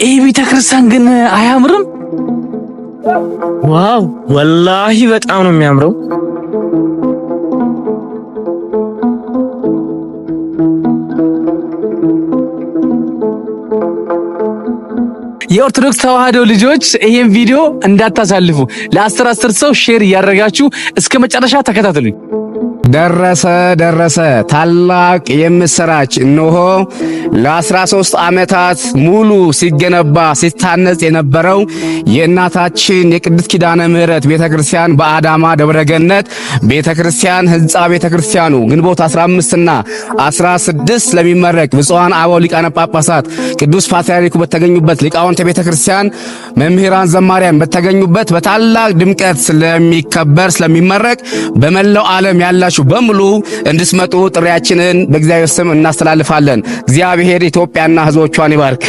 ይህ ቤተ ክርስቲያን ግን አያምርም? Wow፣ ወላሂ በጣም ነው የሚያምረው። የኦርቶዶክስ ተዋህዶ ልጆች ይሄን ቪዲዮ እንዳታሳልፉ፣ ለአስር አስር ሰው share እያደረጋችሁ እስከ መጨረሻ ተከታተሉኝ። ደረሰ ደረሰ፣ ታላቅ የምስራች! እነሆ ለ13 ዓመታት ሙሉ ሲገነባ ሲታነጽ የነበረው የእናታችን የቅድስት ኪዳነ ምሕረት ቤተክርስቲያን በአዳማ ደብረገነት ቤተክርስቲያን ህንጻ ቤተክርስቲያኑ ግንቦት 15 እና 16 ለሚመረቅ ብፁዓን አበው ሊቃነ ጳጳሳት ቅዱስ ፓትርያርኩ በተገኙበት፣ ሊቃውንተ ቤተክርስቲያን፣ መምህራን፣ ዘማሪያን በተገኙበት በታላቅ ድምቀት ስለሚከበር ስለሚመረቅ በመላው ዓለም ያላችሁ በሙሉ እንድትመጡ ጥሪያችንን በእግዚአብሔር ስም እናስተላልፋለን። እግዚአብሔር ኢትዮጵያና ሕዝቦቿን ይባርክ።